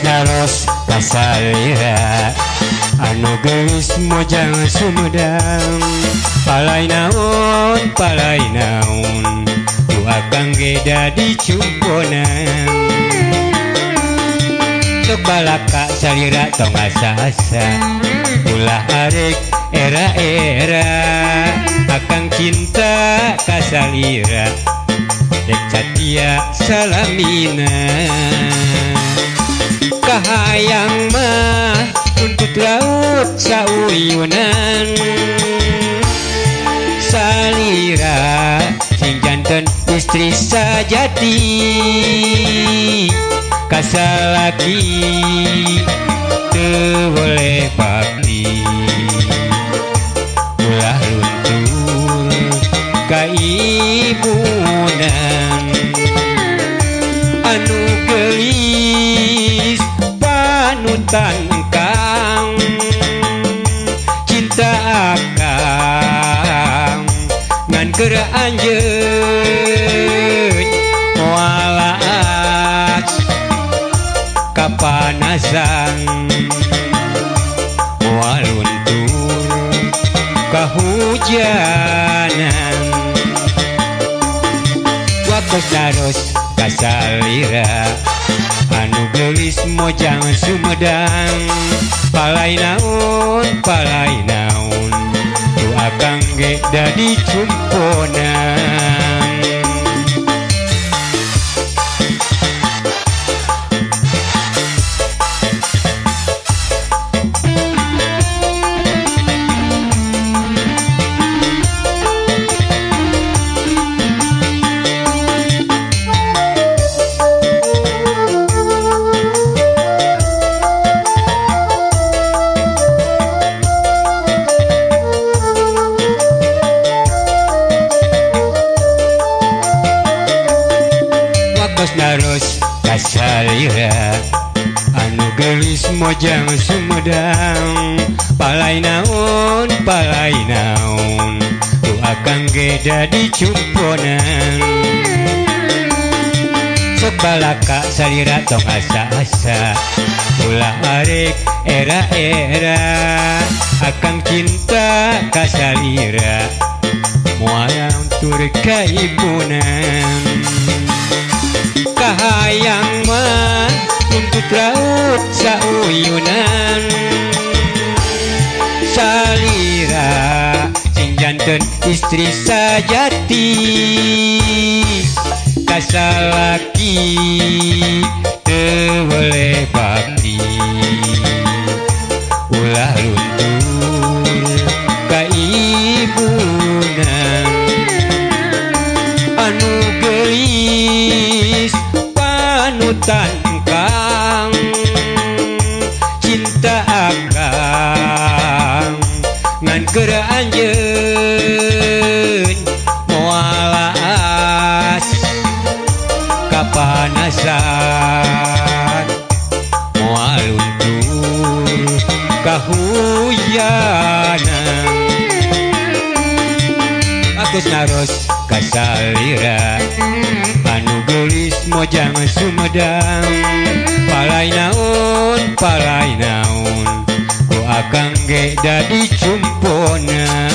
Naros kasalira anu geulis mojang Sumedang palai naon ku akang ge dadi cumponan sok balaka salira tong asa-asa ulah arek era-era akang cinta kasalira dek satia salamina. Kahayang mah tuntut laut sauyunan salira sing janten istri sajati kasalaki teu boleh bakti ulah luntur ka ibunan anu geulis panutan kang cinta akang ngan keur anjeun moal laas kapanasan moal luntur kahujanan waktos naros kasalira anu geulis mojang Sumedang palai naon ku akang ge dadi cumponan. Naros kasalira anu geulis mojang Sumedang palai naon ku akang ge dadi cumponan sok balaka salira tong asa-asa ulah arek era-era akang cinta kasalira moal luntur ka ibunan. Kahayang mah tuntut laut sauyunan salira sing janten istri sajati kasalaki teu boleh bakti ulah luntur ka ibunan anu geulis panutan kang cinta akang ngan keur anjeun moal laas kapanasan moal luntur kahujanan Agus naros kasalira anu geulis mojang Sumedang palai naon ku akang ge dadi cumponan.